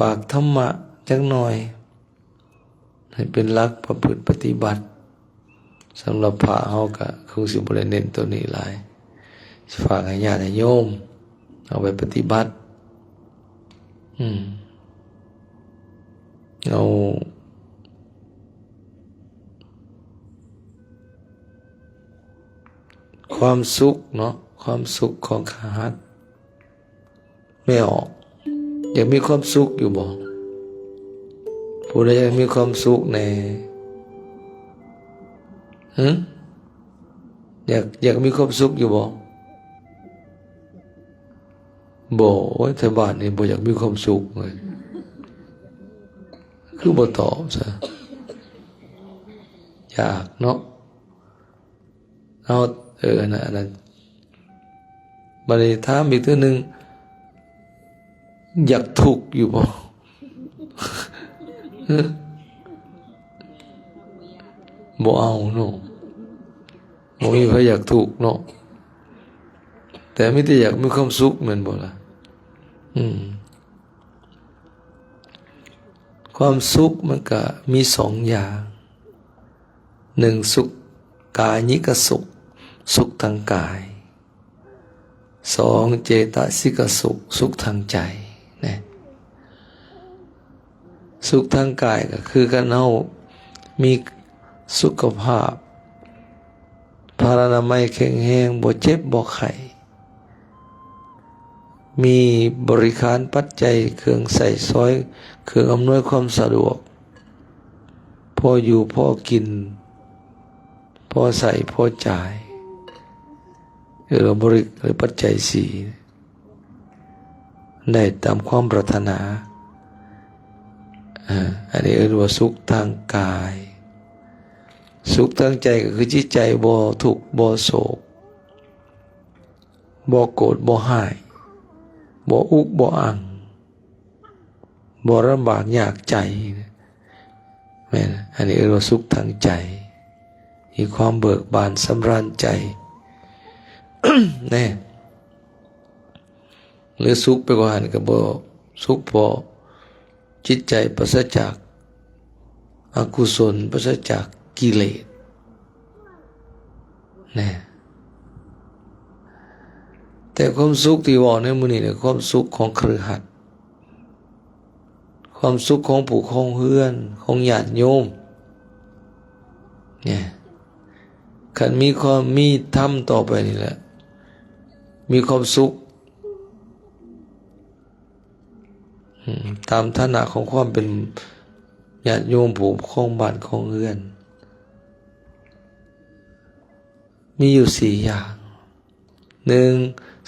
ປາກທຳມະຈັກໜ່ອຍ ໃຫ້ເປັນຫຼັກປະພຶດປະຕິບັດ. ສຳລັບພະເຮົາກະຄົງຊິບໍ່ໄດ້ເນັ້ນໂຕນີ້ຫຼາຍ, ຝາກໃຫ້ຍາດໃຫ້ໂຍມເອົາໄປປະຕິບັດ. ອືມ ເອົາຄວາມສຸກເນາະ, ຄວາມສຸກຂອງຄະຫັດ ແມ່ອອກ ຢາກມີຄວາມສຸກຢູ່ບໍ່? ຜູ້ໃດຢາກມີຄວາມສຸກແດ່? ຫຶ? ຢາກ, ຢາກມີຄວາມສຸກຢູ່ບໍ່? ບໍ່. ໂອ້ຍ ແຖວບ້ານນີ້ບໍ່ຢາກມີຄວາມສຸກເລີຍ. ຄືບໍ່ຕອບຊະ? ຢາກເນາະ. ເອົາ ເອີ ອັນນັ້ນ ອັນນັ້ນ. ບັດນີ້ຖາມອີກເທື່ອໜຶ່ງ, ຢາກທຸກຢູ່ບໍ່? ບໍ່ເອົາເນາະ, ບໍ່ມີໃຜຢາກທຸກເນາະ, ແຕ່ມີແຕ່ຢາກມີຄວາມສຸກ ແມ່ນບໍ່ລະ? ອືມ ຄວາມສຸກມັນກະມີສອງຢ່າງ. ໜຶ່ງ ສຸກກາຍິກະສຸກ, ສຸກທາງກາຍ. ສອງ ເຈຕະສິກະສຸກ, ສຸກທາງໃຈນະ. ສຸກທາງກາຍກໍຄືຄັນເຮົາມີສຸຂະພາບພະລານາໄມແຂງແຮງ, ບໍ່ເຈັບບໍ່ໄຂ້, ມີບໍລິການປັດໄຈ, ເຄື່ອງໃຊ້ສອຍ, ເຄື່ອງອຳນວຍຄວາມສະດວກ, ພໍຢູ່ພໍກິນ, ພໍໃຊ້ພໍຈ່າຍ, ເອີ້ນວ່າບໍລິ ຫຼື ປັດໄຈສີ່ ໄດ້ຕາມຄວາມປາດຖະໜາ. ເອີ ອັນນີ້ເອີ້ນວ່າສຸກທາງກາຍ. ສຸກທາງໃຈກໍຄືຈິດໃຈບໍ່ທຸກ ບໍ່ໂສກ ບໍ່ໂກດ ບໍ່ຮ້າຍ ບໍ່ອຸກ ບໍ່ອັ່ງ ບໍ່ລຳບາກຍາກໃຈ ແມ່ນ ອັນນີ້ເອີ້ນວ່າສຸກທາງໃຈ, ມີຄວາມເບີກບານສຳລານໃຈ ແນ່. ຫຼືສຸກໄປກວ່າຫັ້ນກໍບໍ່ ສຸກເພາະຈິດໃຈປາສະຈາກອະກຸສົນ, ປາສະຈາກກິເລດ ແນ່. ແຕ່ຄວາມສຸກທີ່ເວົ້າໃນມື້ນີ້ແຫຼະ ຄວາມສຸກຂອງຄະລືຫັດ, ຄວາມສຸກຂອງຜູ້ຄອງເຮືອນ, ຂອງຍາດໂຍມ ແນ່. ຄັນມີຄວາມ ມີທຳຕໍ່ໄປນີ້ແຫຼະ ມີຄວາມສຸກ ອືມ ຕາມຖານະຂອງຄວາມເປັນຍາດໂຍມຜູ້ຄອງບ້ານຄອງເຮືອນ ມີຢູ່ສີ່ຢ່າງ. ໜຶ່ງ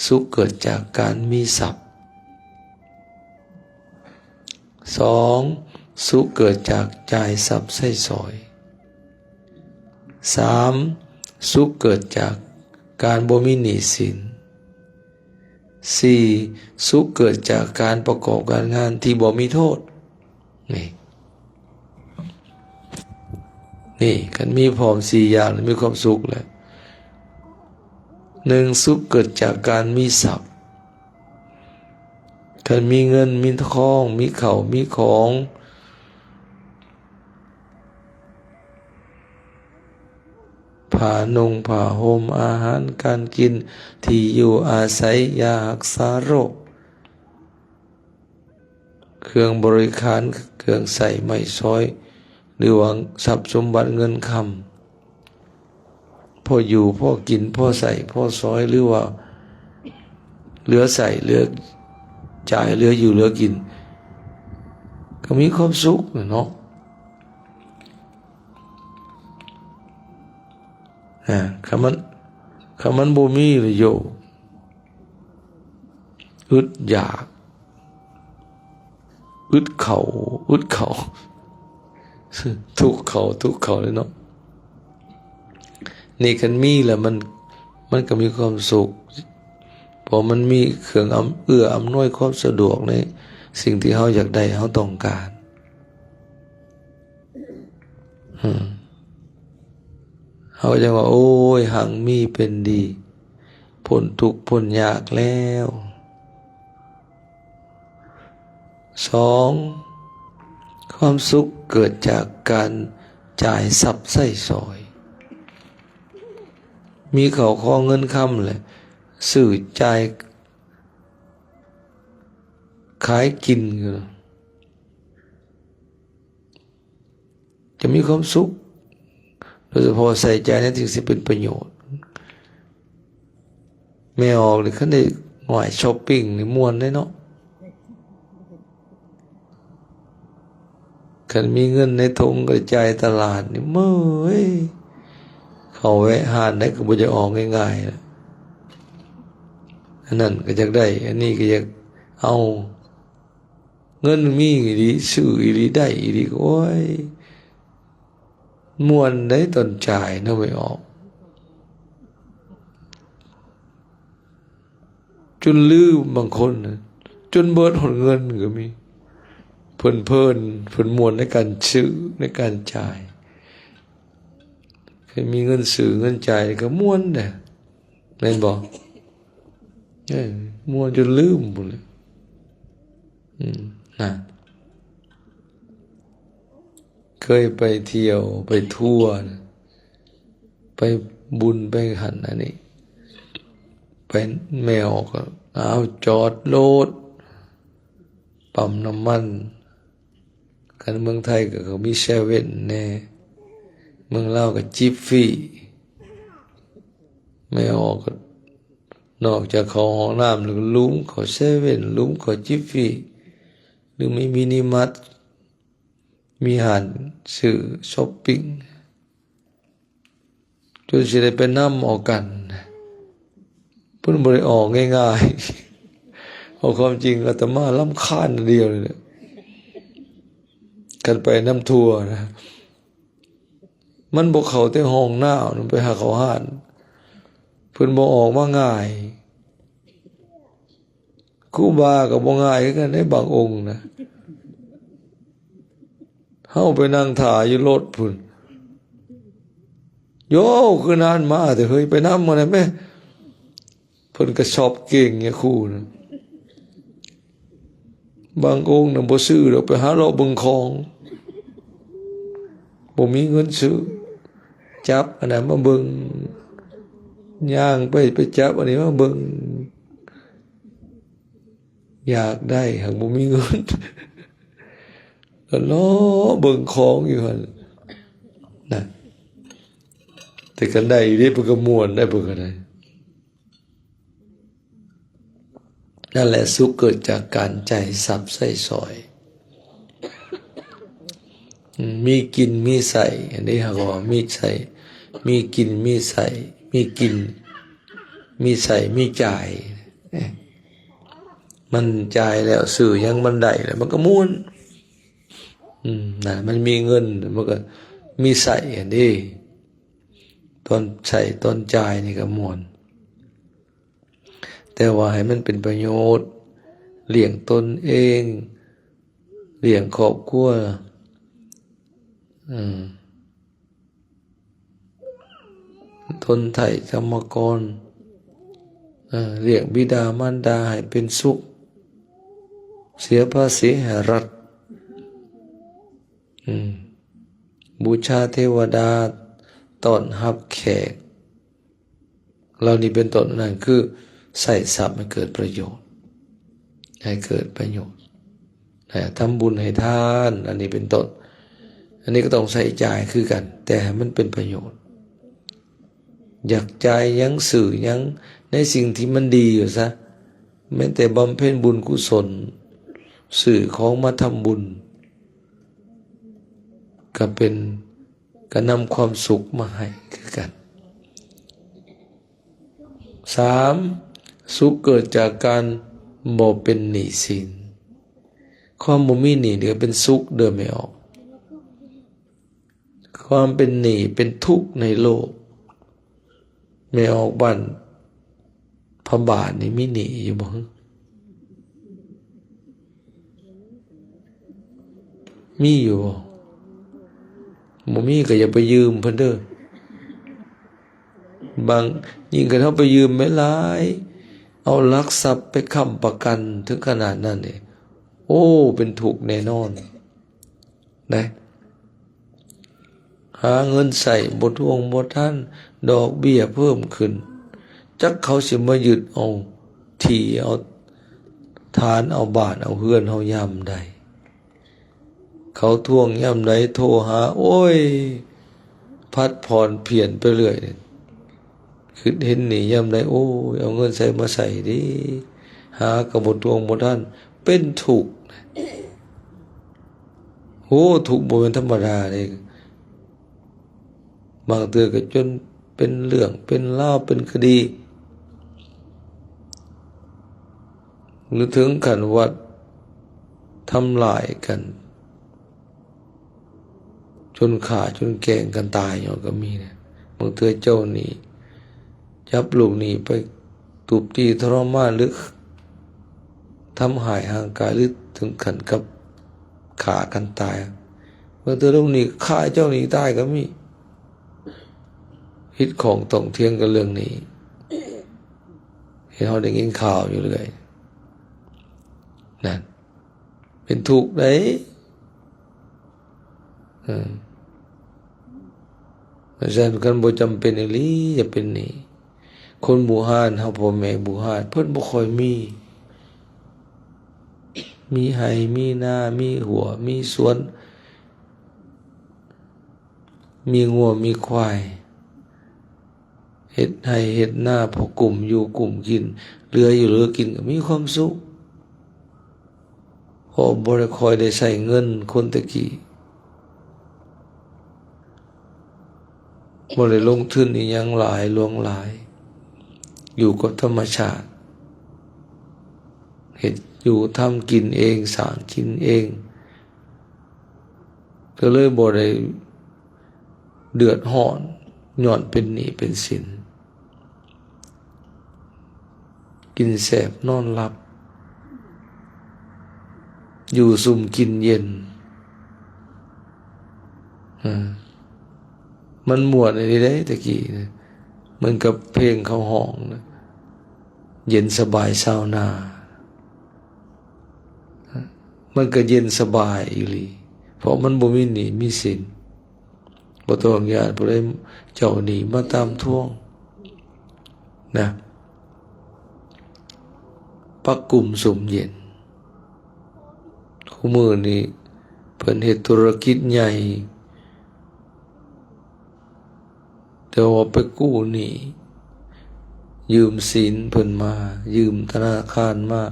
ສຸກເກີດຈາກການມີຊັບ. ສອງ ສຸກເກີດຈາກຈ່າຍຊັບໃຊ້ສອຍ. ສາມ ສຸກເກີດຈາກການບໍ່ມີໜີ້ສິນ. ສີ່ ສຸກເກີດຈາກການປະກອບການງານທີ່ບໍ່ມີໂທດ. ນີ້ ນີ້ ຄັນມີພ້ອມສີ່ຢ່າງ ມີຄວາມສຸກແລ້ວ. ໜຶ່ງ ສຸກເກີດຈາກການມີຊັບ. ຄັນມີເງິນ ມີທອງ ມີເຂົ້າ ມີຂອງ ຜ້ານຸ່ງ ຜ້າຫົ່ມ ອາຫານການກິນ ທີ່ຢູ່ອາໄສ ຢາຮັກສາໂລກ ເຄື່ອງບໍລິການ ເຄື່ອງໃຊ້ໄມ້ສອຍ ຫຼືວ່າຊັບສົມບັດເງິນຄຳ ພໍຢູ່ພໍກິນ ພໍໃຊ້ພໍສອຍ ຫຼືວ່າເຫຼືອໃຊ້ເຫຼືອຈ່າຍ ເຫຼືອຢູ່ເຫຼືອກິນ ກໍມີຄວາມສຸກແຫຼະເນາະ. ອາ ຄັນມັນ ຄັນມັນບໍ່ມີລະໂຍ ອຶດຢາກ ອຶດເຂົ້າ ອຶດເຂົ້າ ທຸກເຂົ້າ ທຸກເຂົ້າເລີຍເນາະ. ນີ້ຄັນມີແລ້ວມັນ ມັນກໍມີຄວາມສຸກ ເພາະມັນມີເຄື່ອງອຳ ເອື້ອອຳນວຍຄວາມສະດວກໃນສິ່ງທີ່ເຮົາຢາກໄດ້ ເຮົາຕ້ອງການ. ອືມ ເຮົາຈັ່ງວ່າ ໂອ້ຍ ຮັ່ງມີເປັນດີ ພົ້ນທຸກພົ້ນຍາກແລ້ວ. ສອງ ຄວາມສຸກເກີດຈາກການຈ່າຍຊັບໃຊ້ສອຍ. ມີເຂົ້າຂອງເງິນຄຳແຫຼະ ຊື້ຈ່າຍຂາຍກິນ ຈະມີຄວາມສຸກ ໂດຍສະເພາະໃຊ້ຈ່າຍໃນສິ່ງທີ່ເປັນປະໂຫຍດ. ແມ່ອອກນີ້ຄັນໄດ້ ໂອ້ຍ ຊັອບປິງນີ້ມ່ວນເດ້ເນາະ. ຄັນມີເງິນໃນຖົງກໍໄດ້ຈ່າຍຕະຫຼາດນີ້ ເມີ້ຍ ເຂົ້າແວະຮ້ານໃດກໍບໍ່ຢາກອອກງ່າຍໆ ອັນນັ້ນກໍຢາກໄດ້ ອັນນີ້ກໍຢາກເອົາ. ເງິນມີອີ່ຫຼີ ຊື້ອີ່ຫຼີ ໄດ້ອີ່ຫຼີ ໂອ້ຍ ມ່ວນໃດຕອນຈ່າຍເນາະ ແມ່ອອກ ຈົນລືມ. ບາງຄົນນະ ຈົນເບິດຮອດເງິນກໍມີ. ເພີນໆ ເພິ່ນມ່ວນໃນການຊື້ ໃນການຈ່າຍ. ຄັນມີເງິນຊື້ເງິນຈ່າຍກໍມ່ວນເດ້ ແມ່ນບໍ່? ເອີ ມ່ວນຈົນລືມພຸ້ນແຫຼະ. ອືມ ນະ ເຄີຍໄປທ່ຽວ ໄປທົວນະ ໄປບຸນ ໄປຫັ້ນອັນນີ້ ໄປແມ່ອອກກໍ ອ້າວ ຈອດລົດ ປ້ຳນ້ຳມັນ. ຄັນເມືອງໄທກໍ ກໍມີເຊເວັ່ນແດ່ ເມືອງລາວກໍຈິບຟຣີ. ແມ່ອອກກໍ ນອກຈາກເຂົ້າຫ້ອງນ້ຳແລ້ວ ກໍລຸ່ມເຂົ້າເຊເວັ່ນ ລຸ່ມເຂົ້າຈິບຟຣີ ຫຼືມີມິນິມາດ ມີຮ້ານຊື້ຊັອບປິງ ຈົນຊິໄດ້ໄປນຳເອົາກັນ. ເພິ່ນບໍ່ໄດ້ອອກງ່າຍໆ. ເອົາຄວາມຈິງອາດຕະມາລຳຄານດຽວນີ້ແຫຼະ ຄັນໄປນຳທົວນະ. ມັນບໍ່ເຂົ້າແຕ່ຫ້ອງນ້ຳ ໄປຫາເຂົ້າຮ້ານ ເພິ່ນບໍ່ອອກມາງ່າຍ. ຄູບາກໍບໍ່ງ່າຍຄືກັນເດ້ ບາງອົງນະ. ເຮົາໄປນັ່ງຖ້າຢູ່ລົດພຸ້ນ ໂຢ ຄືນານມາແທ້ເຮີ້ຍ ໄປນຳມາໄດ້ແມ. ເພິ່ນກໍຊອບເກັ່ງຍາຄູນະ. ບາງອົງນະບໍ່ຊື້ດອກ ໄປຫາເລາະເບິ່ງຂອງ ບໍ່ມີເງິນຊື້. ຈັບອັນນັ້ນມາເບິ່ງ ຍ່າງໄປ ໄປຈັບອັນນີ້ມາເບິ່ງ. ຢາກໄດ້ຫາກບໍ່ມີເງິນ ກໍເລາະເບິ່ງຂອງຢູ່ຫັ້ນນະ. ແຕ່ຄັນໄດ້ເດ້ ເພິ່ນກໍມ່ວນໄດ໋ ເພິ່ນກໍໄດ້. ນັ້ນແຫຼະ ສຸກເກີດຈາກການຈ່າຍຊັບໃຊ້ສອຍ. ອືມ ມີກິນມີໃຊ້ ອັນນີ້ເຮົາກໍວ່າມີໃຊ້ ມີກິນມີໃຊ້ ມີກິນ ມີໃຊ້ມີຈ່າຍ. ເອີ ມັນຈ່າຍແລ້ວ ຊື້ຫຍັງມັນໄດ້ແລ້ວ ມັນກໍມ່ວນ. ອືມ ນະ ມັນມີເງິນ ມັນກໍມີໃຊ້ຫັ້ນເດ້. ຕອນໃຊ້ຕອນຈ່າຍນີ້ກໍມ່ວນ ແຕ່ວ່າໃຫ້ມັນເປັນປະໂຫຍດ ລ້ຽງຕົນເອງ ລ້ຽງຄອບຄົວ ເອີ ທົນໄຖກຳມະກອນ ເອີ ລ້ຽງບິດາມານດາໃຫ້ເປັນສຸກ ເສຍພາສີໃຫ້ລັດ ອືມ ບູຊາເທວະດາ ຕ້ອນຮັບແຂກ ເຫຼົ່ານີ້ເປັນຕົ້ນ. ນັ້ນຄືໃຊ້ຊັບໃຫ້ເກີດປະໂຫຍດ ໃຫ້ເກີດປະໂຫຍດ ໃຫ້ທຳບຸນໃຫ້ທານ ອັນນີ້ເປັນຕົ້ນ. ອັນນີ້ກໍຕ້ອງໃຊ້ຈ່າຍຄືກັນ ແຕ່ໃຫ້ມັນເປັນປະໂຫຍດ. ຢາກຈ່າຍຫຍັງ ຊື້ຫຍັງ ໃນສິ່ງທີ່ມັນດີຢູ່ຊະ ແມ່ນແຕ່ບຳເພັນບຸນກຸສົນ ຊື້ຂອງມາທຳບຸນ ກໍເປັນ ກໍນຳຄວາມສຸກມາໃຫ້ຄືກັນ. ສາມ ສຸກເກີດຈາກການບໍ່ເປັນໜີ້ສິນ. ຄວາມບໍ່ມີໜີ້ນີ້ກໍເປັນສຸກເດີແມ່ອອກ. ຄວາມເປັນໜີ້ເປັນທຸກໃນໂລກ. ແມ່ອອກບ້ານພະບາດນີ້ມີໜີ້ຢູ່ບໍ່? ມີຢູ່ບໍ່? ບໍ່ມີກໍຢ່າໄປຢືມເພິ່ນເດີ. ບາງ ຍິ່ງຄັນເຮົາໄປຢືມແມ່ຫຼາຍ ເອົາຫຼັກຊັບໄປຄ້ຳປະກັນເຖິງຂະໜາດນັ້ນເດ ໂ ໂອ້ ເປັນທຸກແນ່ນອນນະ. ຫາເງິນໃຊ້ບໍ່ຖ້ວງບໍ່ທັນ, ດອກເບ້ຍເພີ່ມຂຶ້ນ, ຈັກເຂົາຊິມາຍຶດເອົາທີ່ເອົາຖານ ເອົາບ້ານເອົາເຮືອນເຮົາຍາມໃດ. ເຂົາທວງຍາມໃດໂທຫາ ໂອ້ຍ ຜັດຜ່ອນຜຽນໄປເລື້ອຍ. ຄິດເຫັນໜີ້ຍາມໃດ ໂອ້ຍ ເອົາເງິນໃສມາໃຊ້ເດ ຫາກໍບໍ່ຖ້ວງບໍ່ທັນ ເປັນທຸກ. ໂອ້ ທຸກບໍ່ແມ່ນທຳມະດາເດ້. ບາງເທື່ອກໍຈົນເປັນເລື່ອງເປັນລາວ ເປັນຄະດີ ຫຼື ເຖິງຂັ້ນວ່າທຳລາຍກັນ ຈົນຂ້າຈົນແກ່ງກັນຕາຍຍ້ອນກໍມີນະ. ບາງເທື່ອເຈົ້າໜີ້ຈັບລູກໜີ້ໄປທຸບຕີທໍລະມານ ຫຼື ທຳຮ້າຍຮ່າງກາຍ ຫຼື ເຖິງຂັ້ນກັບຂ້າກັນຕາຍ. ບາງເທື່ອລູກໜີ້ຂ້າເຈົ້າໜີ້ຕາຍກໍມີ. ຜິດຂ້ອງຕ້ອງຖຽງກັນເລື່ອງນີ້ ເຫັນເຮົາໄດ້ຍິນຂ່າວຢູ່ເລື້ອຍນັ້ນ. ເປັນທຸກເດ້. ເອີ ເພາະສະນັ້ນ ຄັນບໍ່ຈຳເປັນອີ່ຫຼີ ຢ່າເປັນໜີ້. ຄົນບູຮານເຮົາ ພໍ່ແມ່ບູຮານ ເພິ່ນບໍ່ຄ່ອຍມີ ມີໄຮ່ ມີນາ ມີຮົ້ວ ມີສວນ ມີງົວ ມີຄວາຍ ເຮັດໄຮ່ເຮັດນາ ພໍກຸ້ມຢູ່ກຸ້ມກິນ ເຫຼືອຢູ່ເຫຼືອກິນກໍມີຄວາມສຸກ ເພາະບໍ່ໄດ້ຄ່ອຍໄດ້ໃຊ້ເງິນຄົນແຕ່ກີ້ ບໍ່ໄດ້ລົງທຶນອີ່ຫຍັງຫຼາຍຫຼວງຫຼາຍ ຢູ່ກັບທຳມະຊາດ ເຮັດຢູ່ທຳ ກິນເອງ ສ້າງກິນເອງ ກໍເລີຍບໍ່ໄດ້ເດືອດຮ້ອນ ຍ້ອນເປັນໜີ້ເປັນສິນ. ກິນແຊບນອນຫຼັບ ຢູ່ຊຸ່ມກິນເຢັນ. ເອີ ມັນມ່ວນອີ່ຫຼີເດ້ ແຕ່ກີ້ນະ ເໝືອນກັບເພງເຂົາຮ້ອງນະ ເຢັນສະບາຍຊາວນາ. ມັນກໍເຢັນສະບາຍອີ່ຫຼີ ເພາະມັນບໍ່ມີໜີ້ມີສິນ. ບໍ່ຕ້ອງຢ້ານຜູ້ໃດເຈົ້າໜີ້ມາຕາມທວງນະ. ປະກຸ້ມສຸມເຢັນ. ຄູ່ມື້ນີ້ເພິ່ນເຮັດທຸລະກິດໃຫຍ່ ແຕ່ວ່າໄປກູ້ໜີ້ ຢືມສິນເພິ່ນມາ ຢືມທະນາຄານມາ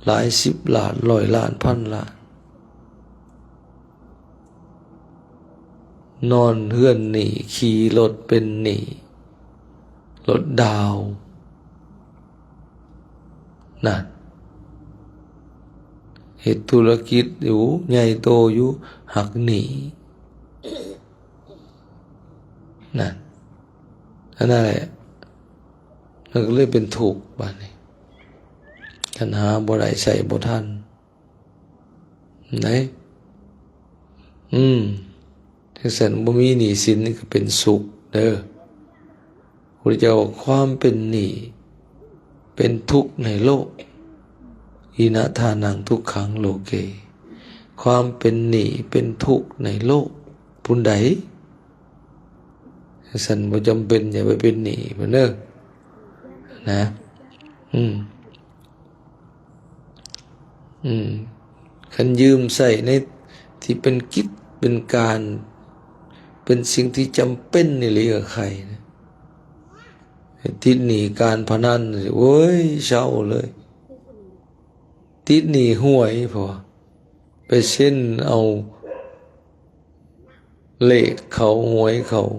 ຫຼາຍສິບລ້ານ ຮ້ອຍລ້ານ ພັນລ້ານ. ນອນເຮືອນໜີ້ ຂີ່ລົດເປັນໜີ້ ລົດດາວ ນັ້ນ ເຮັດທຸລະກິດຢູ່ ໃຫຍ່ໂຕຢູ່ ຫັກໜີ້ ນັ້ນ ອັນນັ້ນແຫຼະ ມັນກໍເລີຍເປັນທຸກບາດນີ້ ຄັນຫາບໍ່ໄດ້ໃຊ້ບໍ່ທັນ ໄດ້ ອືມ ຈັ່ງຊັ້ນບໍ່ມີໜີ້ສິນນີ້ກໍເປັນສຸກເດີ. ພະພຸດທະເຈົ້າວ່າ ຄວາມເປັນໜີ້ເປັນທຸກໃນໂລກ ອິນະທານັງທຸກຂັງໂລເກ ຄວາມເປັນໜີ້ເປັນທຸກໃນໂລກ ຜູ້ໃດ ຊັ້ນບໍ່ຈຳເປັນ ຢ່າໄປເປັນໜີ້ເພິ່ນເດີ ນະ ອືມ ອືມ ຄັນຢືມໃຊ້ໃນທີ່ເປັນກິດເປັນການ ເປັນສິ່ງທີ່ຈຳເປັນອີ່ຫຼີກໍໄຄນະ. ຕິດໜີ້ການພະນັນ ໂອ້ຍ ເຊົາເລີຍ. ຕິດໜີ້ຫວຍ ເພາະວ່າໄປເຊັນເອົາເລກເຂົາ ຫວຍເຂົາ.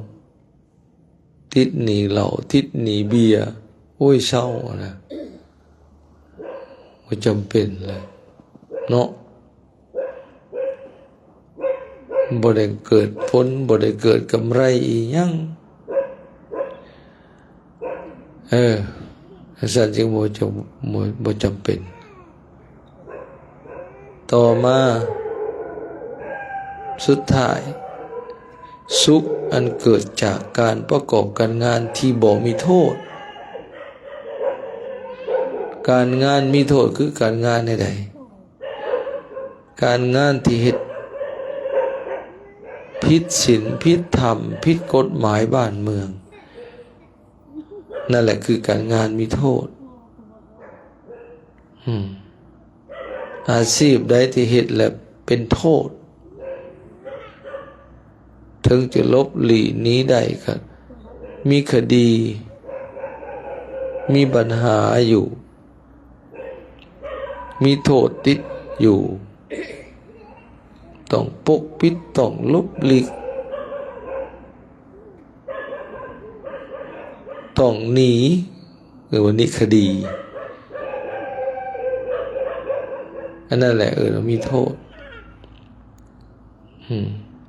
ຕິດໜີ້ເຫຼົ້າ ຕິດໜີ້ເບຍ ໂອ້ຍ ເຊົານະ ບໍ່ຈຳເປັນແລ້ວເນາະ ບໍ່ໄດ້ເກີດຜົນ ບໍ່ໄດ້ເກີດກຳໄລອີ່ຫຍັງ. ເອີ ຈັ່ງຊັ້ນຈຶ່ງບໍ່ຈຳ ບໍ່ ບໍ່ຈຳເປັນ. ຕໍ່ມາ ສຸດທ້າຍ ສຸກອັນເກີດຈາກການປະກອບການງານທີ່ບໍ່ມີໂທດ. ການງານມີໂທດຄືການງານໃດ? ການງານທີ່ເຮັດຜິດສິນຜິດທຳ ຜິດກົດໝາຍບ້ານເມືອງ ນັ້ນແຫຼະຄືການງານມີໂທດ. ອາຊີບໃດທີ່ເຮັດແລ້ວເປັນໂທດ ເຖິງຈະຫຼົບຫຼີກໜີໄດ້ກໍມີຄະດີ ມີບັນຫາຢູ່ ມີໂທດຕິດຢູ່ ຕ້ອງປົກປິດ ຕ້ອງຫຼົບຫຼີກ ຕ້ອງໜີ ເອີ້ນວ່າໜີຄະດີ ອັນນັ້ນແຫຼະເອີ້ນວ່າມີໂທດ.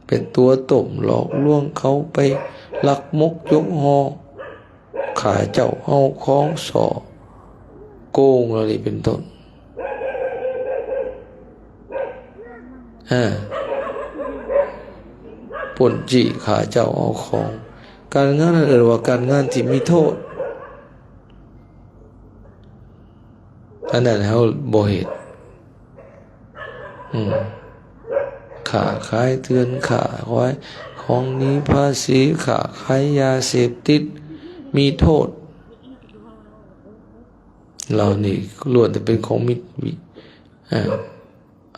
ເປັນຕົວຕົ້ມຫຼອກລວງເຂົາໄປລັກມົກຍົກຫໍ່ ຂ້າເຈົ້າເອົາຂອງສໍ້ໂກງ ແນວນີ້ເປັນຕົ້ນ ອາ ປຸ້ນຈີ້ຂ້າເຈົ້າເອົາຂອງ ການງານນັ້ນເອີ້ນວ່າການງານທີ່ມີໂທດ ອັນນັ້ນເຮົາບໍ່ເຮັດ. ອືມ ຄ້າຂາຍເຖື່ອນ ຄ້າຂາຍຂອງໜີພາສີ ຄ້າຂາຍຢາເສບຕິດ ມີໂທດ ເຫຼົ່ານີ້ລ້ວນແຕ່ເປັນຂອງມີ ອາ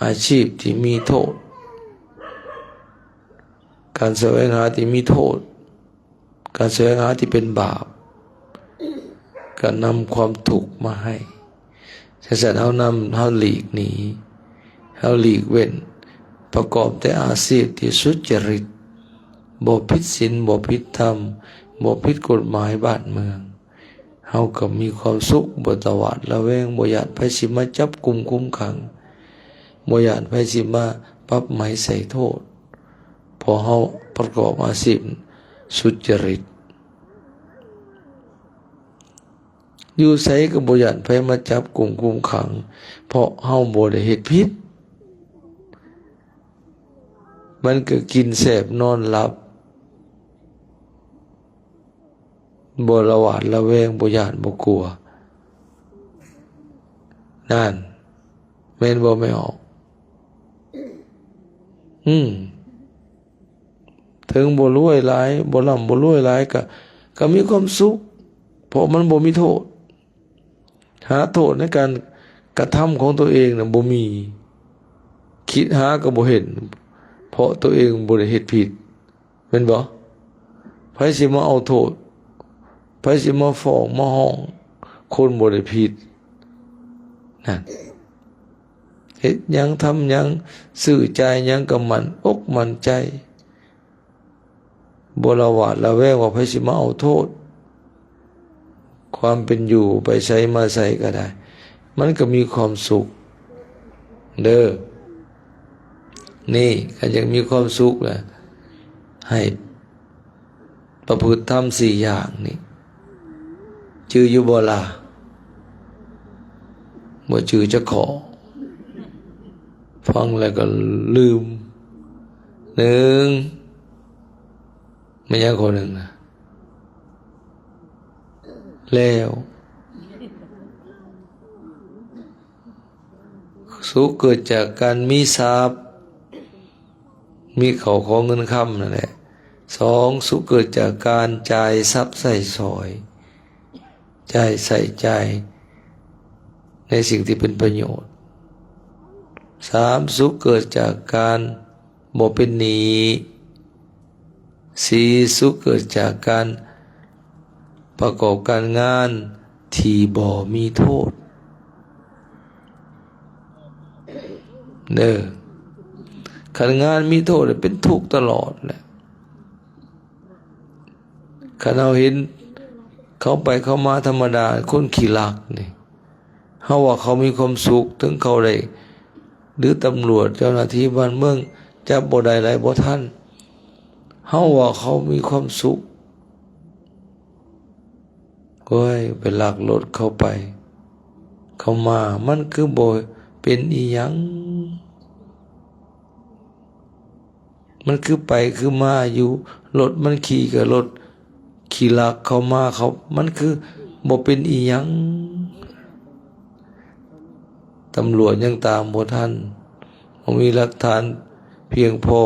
ອາຊີບທີ່ມີໂທດ ການສະແຫວງຫາທີ່ມີໂທດ ການສະແຫວງຫາທີ່ເປັນບາບ ກໍນຳຄວາມທຸກມາໃຫ້. ຈັ່ງຊັ້ນເຮົານຳ ເຮົາຫຼີກໜີ ເຮົາຫຼີກເວັ້ນ ປະກອບແຕ່ອາຊີບທີ່ສຸດຈະລິດ ບໍ່ຜິດສິນ ບໍ່ຜິດທຳ ບໍ່ຜິດກົດໝາຍບ້ານເມືອງ ເຮົາກໍມີຄວາມສຸກ ບໍ່ຕະຫວາດລະແວງ ບໍ່ຢ້ານໃຜຊິມາຈັບກຸມຄຸມຂັງ ບໍ່ຢ້ານໃຜຊິມາປັບໃໝໃສ່ໂທດ ເພາະເຮົາປະກອບອາຊີບສຸດຈະລິດ ຢູ່ໃສກໍບໍ່ຢ້ານໃຜມາຈັບກຸມຄຸມຂັງ ເພາະເຮົາບໍ່ໄດ້ເຮັດຜິດ ມັນກໍກິນແຊບນອນຫຼັບ ບໍ່ລະຫວາດລະແວງ ບໍ່ຢ້ານບໍ່ກົວ ນັ້ນ ແມ່ນບໍ່ແມ່ອອກ? ອືມ ເຖິງບໍ່ລວຍຫຼາຍ ບໍ່ລ່ຳບໍ່ລວຍຫຼາຍ ກະ ກະມີຄວາມສຸກ ເພາະມັນບໍ່ມີໂທດ. ຫາໂທດໃນການກະທຳຂອງຕົວເອງນະບໍ່ມີ ຄິດຫາກໍບໍ່ເຫັນ ເພາະຕົວເອງບໍ່ໄດ້ເຮັດຜິດ ແມ່ນບໍ່? ໃຜຊິມາເອົາໂທດ? ໃຜຊິມາຟ້ອງມາຮ້ອງຄົນບໍ່ໄດ້ຜິດ? ນັ້ນ ເຮັດຫຍັງທຳຫຍັງ ຊື້ຈ່າຍຫຍັງກໍໝັ້ນອົກໝັ້ນໃຈ ບໍ່ລະຫວາດລະແວງວ່າໃຜຊິມາເອົາໂທດ. ຄວາມເປັນຢູ່ໄປໃສມາໃສກໍໄດ້ ມັນກໍມີຄວາມສຸກເດີ. ນີ້ ຄັນຢາກມີຄວາມສຸກລະ ໃຫ້ປະພຶດທຳສີ່ຢ່າງນີ້ ຈື່ຢູ່ບໍ່ລະ? ບໍ່ຈື່ຈັກຂໍ້ ຟັງແລ້ວກໍລືມ. ໜຶ່ງ ແມ່ນຫຍັງຂໍ້ໜຶ່ງນະ? ແລ້ວ ສຸກເກີດຈາກການມີຊັບ ມີເຂົ້າຂອງເງິນຄຳນັ້ນແຫຼະ. ສອງ ສຸກເກີດຈາກການຈ່າຍຊັບໃຊ້ສອຍ ຈ່າຍ ໃຊ້ຈ່າຍໃນສິ່ງທີ່ເປັນປະໂຫຍດ. ສາມ ສຸກເກີດຈາກການບໍ່ເປັນໜີ້. ສີ່ ສຸກເກີດຈາກການປະກອບການງານທີ່ບໍ່ມີໂທດເດີ. ຄັນງານມີໂທດເປັນທຸກຕະຫຼອດແຫຼະ. ຄັນເຮົາເຫັນເຂົາໄປເຂົາມາທຳມະດາ ຄົນຂີ້ລັກນີ້ ເຮົາວ່າເຂົາມີຄວາມສຸກ ເຖິງເຂົາໄດ້ ຫຼືຕຳຫຼວດເຈົ້າໜ້າທີ່ບ້ານເມືອງຈັບບໍ່ໄດ້ໄລ່ບໍ່ທັນ ເຮົາວ່າເຂົາມີຄວາມສຸກ. ໂອ້ຍ ໄປລັກລົດເຂົາໄປເຂົາມາ ມັນຄືບໍ່ເປັນອີ່ຫຍັງ? ມັນຄືໄປຄືມາຢູ່ ລົດມັນຂີ່ກໍລົດ ຂີ້ລັກເຂົ້າມາເຂົາ ມັນຄືບໍ່ເປັນອີ່ຫຍັງ? ຕຳຫຼວດຍັງຕາມບໍ່ທັນ ເຮົາມີຫຼັກຖານພຽງພໍ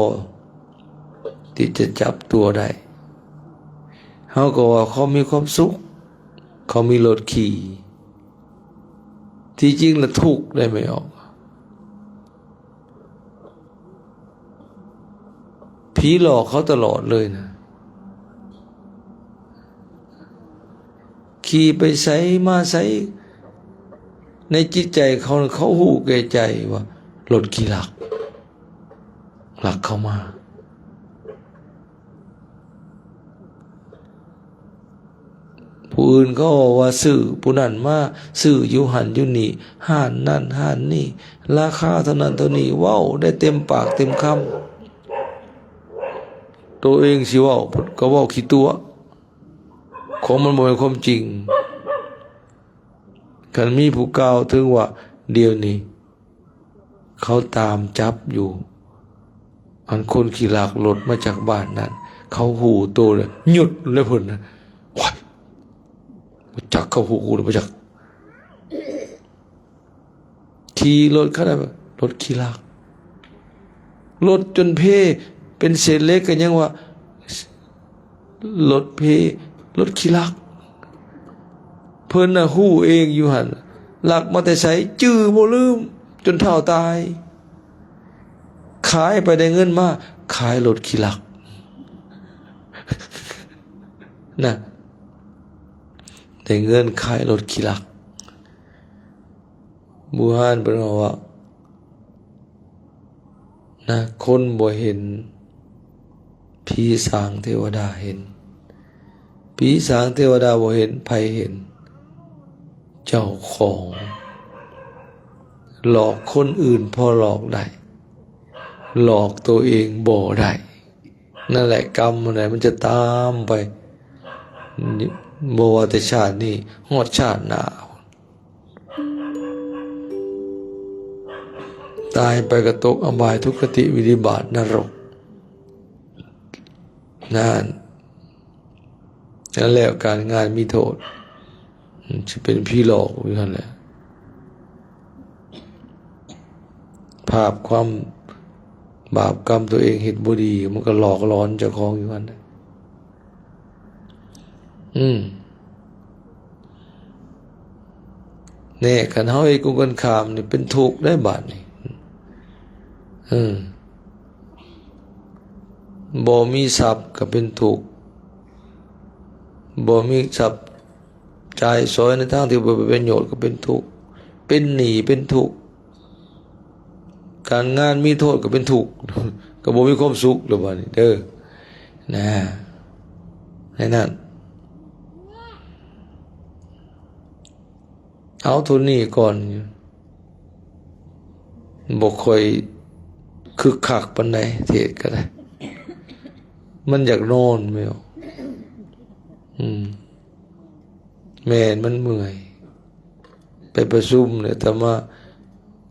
ທີ່ຈະຈັບຕົວໄດ້ ເຮົາກໍວ່າເຂົາມີຄວາມສຸກ ເຂົາມີລົດຂີ່. ທີ່ຈິງລະທຸກໄດ້ແມ່ອອກ ຜີຫຼອກເຂົາຕະຫຼອດເລີຍນະ ຂີ່ໄປໃສມາໃສ ໃນຈິດໃຈເຂົາ ເຂົາຮູ້ແກ່ໃຈວ່າລົດຂີ່ລັກ ລັກເຂົ້າມາ. ຜູ້ອື່ນເຂົາເວົ້າວ່າຊື້ຜູ້ນັ້ນມາ ຊື້ຢູ່ຫັ້ນຢູ່ນີ້ ຮ້ານນັ້ນຮ້ານນີ້ ລາຄາເທົ່ານັ້ນເທົ່ານີ້ ເວົ້າໄດ້ເຕັມປາກເຕັມຄຳ. ໂຕເອງຊິເວົ້າກໍເວົ້າຂີ້ຕົວະ ຂອງມັນບໍ່ແມ່ນຄວາມຈິງ. ຄັນມີຜູ້ກ່າວເຖິງວ່າດຽວນີ້ ເຂົາຕາມຈັບຢູ່ ອັນຄົນຂີ່ລັກລົດມາຈາກບ້ານນັ້ນ ເຂົາຮູ້ໂຕແລ້ວ ຢຸດເລີຍເພິ່ນນະ. ໂອ້ຍ ບໍ່ຈັກ ເຂົາຮູ້ກູແລ້ວບໍ່ຈັກ ຂີ່ລົດຂະໜາດ ລົດຂີ່ລັກ ລົດຈົນເພ ເປັນເສດເຫຼັກກໍຍັງວ່າ ລົດເພ ລົດຂີ້ລັກ. ເພິ່ນນະຮູ້ເອງຢູ່ຫັ້ນ ລັກມາແຕ່ໃສ ຈື່ບໍ່ລືມ ຈົນເຖົ້າຕາຍ. ຂາຍໄປໄດ້ເງິນມາ ຂາຍລົດຂີ້ລັກນະ ໄດ້ເງິນຂາຍລົດຂີ້ລັກ. ບູຮານເພິ່ນເວົ້າວ່າ ນະ ຄົນບໍ່ເຫັນ ຜີສາງເທວະດາເຫັນ ຜີສາງເທວະດາບໍ່ເຫັນ ໃຜເຫັນ? ເຈົ້າຂອງ. ຫຼອກຄົນອື່ນພໍຫຼອກໄດ້ ຫຼອກໂຕເອງບໍ່ໄດ້. ນັ້ນແຫຼະ ກຳຫັ້ນນະ ມັນຈະຕາມໄປ ບໍ່ວ່າແຕ່ຊາດນີ້ ຮອດຊາດໜ້າ. ຕາຍໄປກໍຕົກອະບາຍ ທຸກຄະຕິ ວິນິບາດ ນະລົກ. ນັ້ນ ນັ້ນແຫຼະ ການງານມີໂທດ ຊິເປັນຜີຫຼອກຢູ່ຫັ້ນແຫຼະ. ພາບຄວາມບາບກຳຕົວເອງເຮັດບໍ່ດີ ມັນກໍຫຼອກຫຼອນເຈົ້າຂອງຢູ່ຫັ້ນແຫຼະ. ອືມ ແນ່ ຄັນເຮົາເຮັດກົງກັນຂ້າມນີ້ ເປັນທຸກໄດ໋ບາດນີ້. ເອີ ບໍ່ມີຊັບກໍເປັນທຸກ ບໍ່ມີຊັບ ຈ່າຍສອຍໃນທາງທີ່ບໍ່ເປັນປະໂຫຍດກໍເປັນທຸກ ເປັນໜີ້ເປັນທຸກ ການງານມີໂທດກໍເປັນທຸກ ກໍບໍ່ມີຄວາມສຸກແລ້ວບາດນີ້ເດີ ນະ ໃນນັ້ນ ເອົາເທົ່ານີ້ກ່ອນ. ບໍ່ຄ່ອຍຄຶກຄັກປານໃດ ເທດກໍໄດ້ ມັນຢາກນອນແມ່ນບໍ່? ອືມ ແມ່ນ ມັນເມື່ອຍ ໄປປະຊຸມແລ້ວ ອາດຕະມາ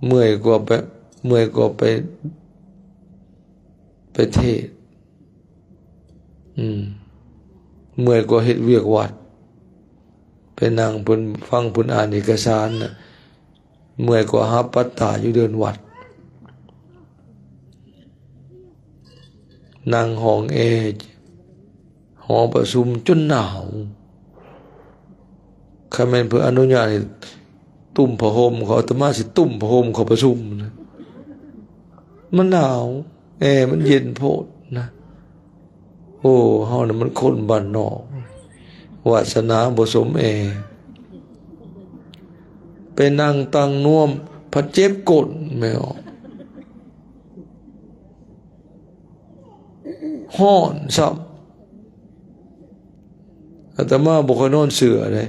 ເມື່ອຍກວ່າໄປ ເມື່ອຍກວ່າໄປ ໄປເທດ. ອືມ ເມື່ອຍກວ່າເຮັດວຽກວັດ ໄປນັ່ງເພິ່ນ ຟັງເພິ່ນອ່ານເອກະສານນະ ເມື່ອຍກວ່າຫາປັດຕາຢູ່ເດີ່ນວັດ ນັ່ງຫ້ອງແອ ຫໍປະຊຸມຈົນໜາວ. ຄັນແມ່ນເພິ່ນອະນຸຍາດໃຫ້ ຕຸ້ມຜ້າຫົ່ມ ເຂົາ ອາດຕະມາຊິຕຸ້ມຜ້າຫົ່ມເຂົ້າປະຊຸມນະ ມັນໜາວ ແອມັນເຢັນໂພດນະ. ໂອ້ ເຮົານະມັນຄົນບ້ານນອກ ວາດສະໜາບໍ່ສົມແອ ໄປນັ່ງຕັ້ງນວມພັດເຈັບກົ້ນແມ່ອອກ. ຮ້ອນຊ້ຳ ອາດຕະມາບໍ່ຄ່ອຍນອນເສື່ອເດ້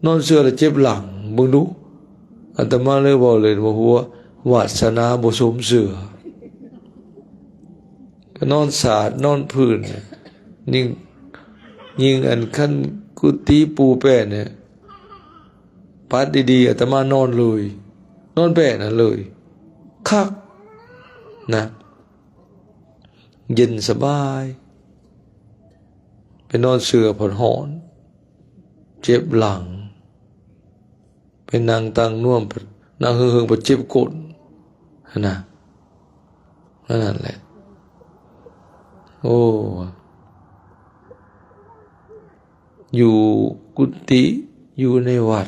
ນອນເສື່ອແລ້ວເຈັບຫຼັງ ເບິ່ງດູ. ອາດຕະມາເລີຍເວົ້າເລີຍວ່າ ຫົວ ວາດສະໜາບໍ່ສົມເສື່ອ ກໍນອນສາດນອນພື້ນ. ຍິ່ງ ຍິ່ງອັນ ຄັນກຸຕິປູແປ້ນນີ້ ປັດດີໆ ອາດຕະມານອນເລີຍ ນອນແປ້ນຫັ້ນເລີຍ ຄັກນະ ເຢັນສະບາຍ. ໄປນອນເສື່ອພັດຮ້ອນ ເຈັບຫຼັງ ໄປນັ່ງຕັ້ງນວມ ນັ່ງເຫິງໆ ພັດເຈັບກົ້ນ. ຫັ້ນນະ ນັ້ນແຫຼະ. ໂອ້ ຢູ່ກຸຕິ ຢູ່ໃນວັດ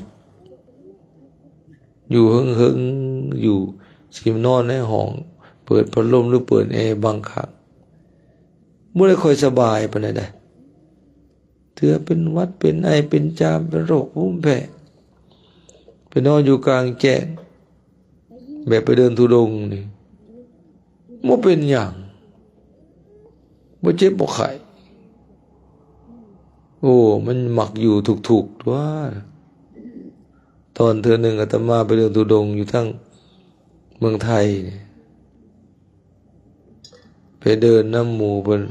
ຢູ່ເຫິງໆ ຢູ່ ຊິມານອນໃນຫ້ອງ ເປີດພັດລົມ ຫຼື ເປີດແອບາງຄັ້ງ ບໍ່ໄດ້ຄ່ອຍສະບາຍປານໃດເດ້. ເທື່ອເປັນຫວັດ ເປັນໄອ ເປັນຈາມ ເປັນໂລກພູມແພ້ ໄປນອນຢູ່ກາງແຈ້ງ ແບບໄປເດີນທຸດົງນີ້ ບໍ່ເປັນຫຍັງ ບໍ່ເຈັບບໍ່ໄຂ້. ໂອ້ ມັນມັກຢູ່ທຸກໆ ຕົວະ. ຕອນເທື່ອໜຶ່ງອາດຕະມາໄປເດີນທຸດົງຢູ່ທາງເມືອງໄທນີ້ ໄປເດີນນຳໝູ່ເພິ່ນ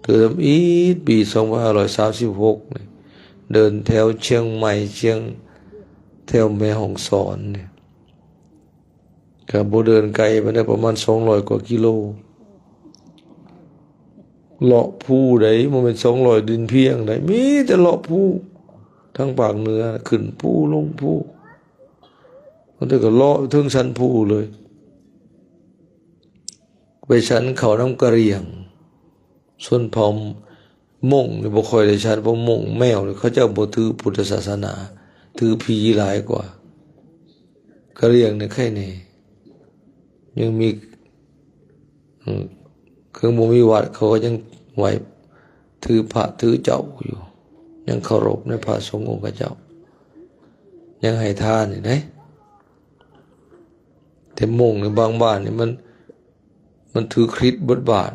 ເທື່ອທຳອິດປີສອງພັນຫ້າຮ້ອຍສາມສິບຫົກນີ້ ເດີນແຖວຊຽງໃໝ່ ຊຽງ ແຖວແມ່ຮ່ອງສອນນີ້ ກະບໍ່ເດີນໄກປານໃດ ປະມານສອງຮ້ອຍກວ່າກິໂລ ເລາະພູໃດ໋ ບໍ່ແມ່ນສອງຮ້ອຍດິນພຽງໃດ໋ ມີແຕ່ເລາະພູ ທາງພາກເໜືອ ຂຶ້ນພູ ລົງພູ ບາງເທື່ອກໍເລາະເທິງສັນພູເລີຍ ໄປສັນເຂົ້ານຳກະຫຼ່ຽງ. ຊົນເຜົ່າມົ້ງນີ້ບໍ່ຄ່ອຍໄດ້ສັນ ເພາະມົ້ງແມວນີ້ ເຂົາເຈົ້າບໍ່ຖືພຸດທະສາສະໜາ ຖືຜີຫຼາຍກວ່າ. ກະຫຼ່ຽງນີ້ໄຄແດ່ ຍັງມີ ອືມ ເຖິງບໍ່ມີວັດ ເຂົາກໍຍັງໄຫວ້ຖືພະຖືເຈົ້າຢູ່ ຍັງເຄົາລົບໃນພະສົງອົງຂະເຈົ້າ ຍັງໃຫ້ທານຢູ່ເດ້. ແຕ່ມົ້ງໃນບາງບ້ານນີ້ມັນ ມັນຖືຄຣິດເບິດບ້ານ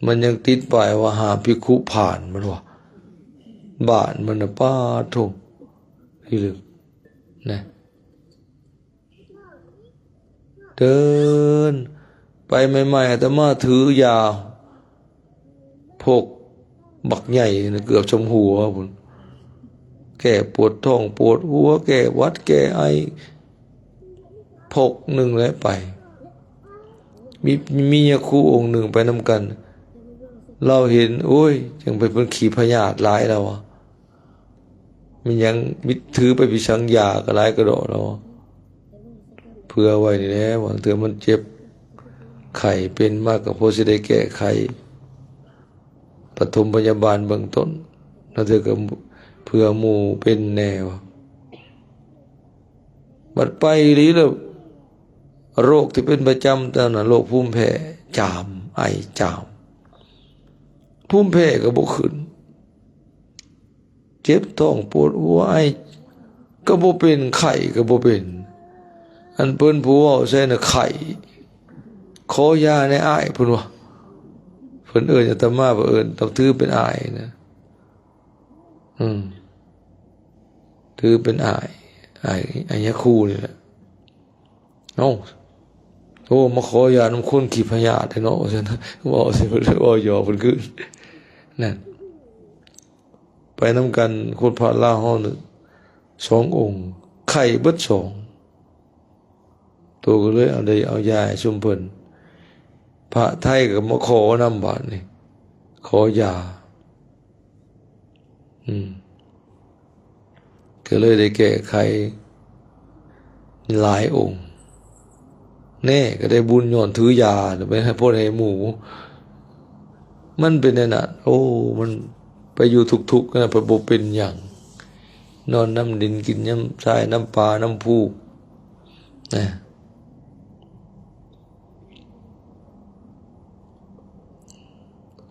ມັນຍັງຕິດປ້າຍວ່າຫ້າມພິກຂຸຜ່ານ ມັນວ່າ ບ້ານມັນນະ ປາດໂທ້ ພິລຶກນະ. ເດີນໄປໃໝ່ໆ ອາດຕະມາຖືຢາ ພົກບັກໃຫຍ່ນະ ເກືອບສົມຫົວພຸ້ນ ແກ້ປວດທ້ອງປວດຫົວ ແກ້ຫວັດແກ້ໄອ ພົກໜຶ່ງແຫຼະໄປ. ມີ ມີຍາຄູອົງໜຶ່ງໄປນຳກັນ ລາວເຫັນ ໂອ້ຍ ຈັ່ງໄປເພິ່ນຂີ້ພະຍາດຫຼາຍ ລາວວ່າ ແມ່ນຫຍັງ ມີ ຖືໄປພິສັງ ຢາກໍຫຼາຍກະດອກ ລາວວ່າ ເຜື່ອໄວ້ນີ້ແຫຼະ ບາງເທື່ອມັນເຈັບໄຂ້ເປັນມາ ກໍພໍຊິໄດ້ແກ້ໄຂ ປະຖົມພະຍາບານເບື້ອງຕົ້ນ ລາງເທື່ອກໍເຜື່ອໝູ່ເປັນແດ່ວ່າ. ບັດໄປອີ່ຫຼີແລ້ວ ໂລກທີ່ເປັນປະຈຳຕອນນັ້ນ ໂລກພູມແພ້ ຈາມ ໄອ ຈາມ ພູມແພ້ກໍບໍ່ຂຶ້ນ ເຈັບທ້ອງປວດຫົວ ໄອກໍບໍ່ເປັນ ໄຂ້ກໍບໍ່ເປັນ. ອັນເພິ່ນຜູ້ເວົ້າໃສ່ນະ ໄຂ້ ຂໍຢາແດ່ອ້າຍ ເພິ່ນວ່າ ເພິ່ນເອີ້ນອາດຕະມາ ເພິ່ນເອີ້ນ ຕ້ອງຖືເປັນອ້າຍນະ ອືມ ຖືເປັນອ້າຍ ອ້າຍ ອ້າຍຍາຄູນີ້ແຫຼະ. ເອົ້າ ໂອ້ ມາຂໍຢານຳຄົນຂີ້ພະຍາດແທ້ເນາະ ວ່າຊັ້ນ ເວົ້າໃສ່ເພິ່ນ ເວົ້າຢອກເພິ່ນຄືນ ນັ້ນ ໄປນຳກັນ ຄົນພະລາວເຮົານີ້ ສອງອົງ ໄຂ້ເບິດສອງ ໂຕກໍເລີຍເອົາ ໄດ້ເອົາຢາໃຫ້ຊຸມເພິ່ນ ພະໄທກໍມາຂໍນຳບາດນີ້ ຂໍຢາ ອືມ ກໍເລີຍໄດ້ແກ້ໄຂຫຼາຍອົງ ແນ່ ກໍໄດ້ບຸນຍ້ອນຖືຢາໄປໃຫ້ພໍ່ໃຫ້ໝູ່. ມັນເປັນແນວນັ້ນ ໂອ້ ມັນໄປຢູ່ທຸກໆ ນະ ເພິ່ນບໍ່ເປັນຫຍັງ ນອນນຳດິນ ກິນນຳຊາຍ ນຳປ່າ ນຳພູ ນະ.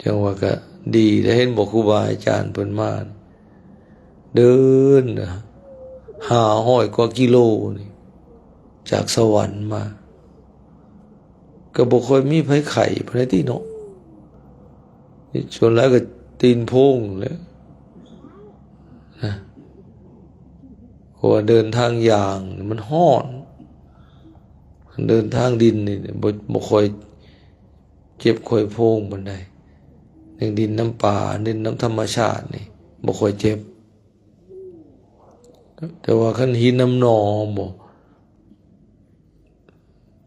ຈັ່ງວ່າກະດີໄດ້ເຫັນບໍ່ ຄູບາອາຈານເພິ່ນມາ ເດີນຫ້າຮ້ອຍກວ່າກິໂລນີ້ ຈາກສະຫວັນມາ ກໍບໍ່ຄ່ອຍມີໃຜໄຂ້ປານໃດຕິເນາະ ສ່ວນຫຼາຍກໍຕີນໂພງແຫຼະນະ ເພາະວ່າເດີນທາງຍ່າງມັນຮ້ອນ ເດີນທາງດິນນີ້ບໍ່ ບໍ່ຄ່ອຍເຈັບຄ່ອຍໂພງປານໃດ ເລື່ອງດິນນຳປ່າ ດິນນຳທຳມະຊາດນີ້ບໍ່ຄ່ອຍເຈັບ ແຕ່ວ່າຄັນຫີນນຳໜໍ່ບໍ່